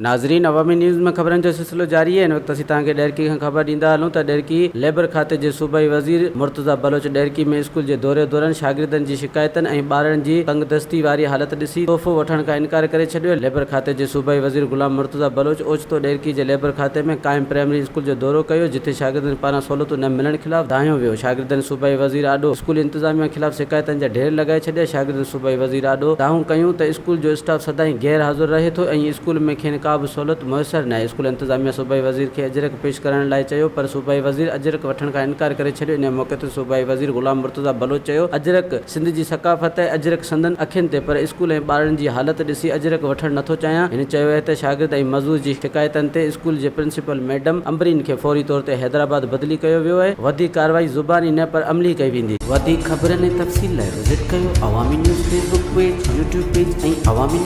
ناظرين عوامي نيوز ۾ خبرن جو سلسلو جاري آهي هن وقت اسين توهان کي ڏهرڪي کان خبر ڏيندا هلون ته ڏهرڪي ليبر کاتي جي صوبائي وزير مرتضيٰ بلوچ ڏهرڪي ۾ اسڪول جي دوري دوران شاگردن جي شڪايتن ۽ ٻارڙن جي تنگدستي واري حالت ڏسي تحفو وٺڻ کان انڪار ڪري ڇڏيو ليبر کاتي جي صوبائي وزير غلام مرتضيٰ بلوچ اوچتو ڏهرڪي جي ليبر کاتي ۾ قائم پرائمري اسڪول جو دورو ڪيو جتي شاگردن پاران سهولتون نه ملڻ خلاف دانهيو ويو شاگردن صوبائي وزير آڏو اسڪول انتظاميا خلاف شڪايتن جا ڍير لڳائي ڇڏيا شاگردن صوبائي وزير آڏو دانهون ڪيون ته اسڪول جو اسٽاف سدائين غير حاضر رهي ٿو ۽ اسڪول ۾ کين ڪا به سهولت ميسر ناهي. اسڪول انتظاميا صوبائي وزير کي اجرڪ پيش ڪرڻ لاء چيو پر صوبائي وزير اجرڪ وٺڻ کان انڪار ڪري ڇڏيو. انهي موقعي تي صوبائي وزير غلام مرتضيٰ بلوچ چيو اجرڪ سنڌ جي ثقافت آهي اجرڪ سندن اکين تي پر اسڪول ۽ ٻارڙن جي حالت ڏسي اجرڪ وٺڻ نٿو چاهيان. هن چيو اهي ته شاگرد ۽ مزور جي شڪايتن تي اسڪول جي پرنسپل ميڊم امبرين کي فوري طور تي حيدرآباد بدلي ڪيو ويو آهي وڌيڪ ڪارروائي زباني نه پر عملي ڪئي ويندي. وڌيڪ خبرن ۽ تفصيل لاء وزٽ ڪيو Awami news Facebook page, YouTube page ۽ Awami.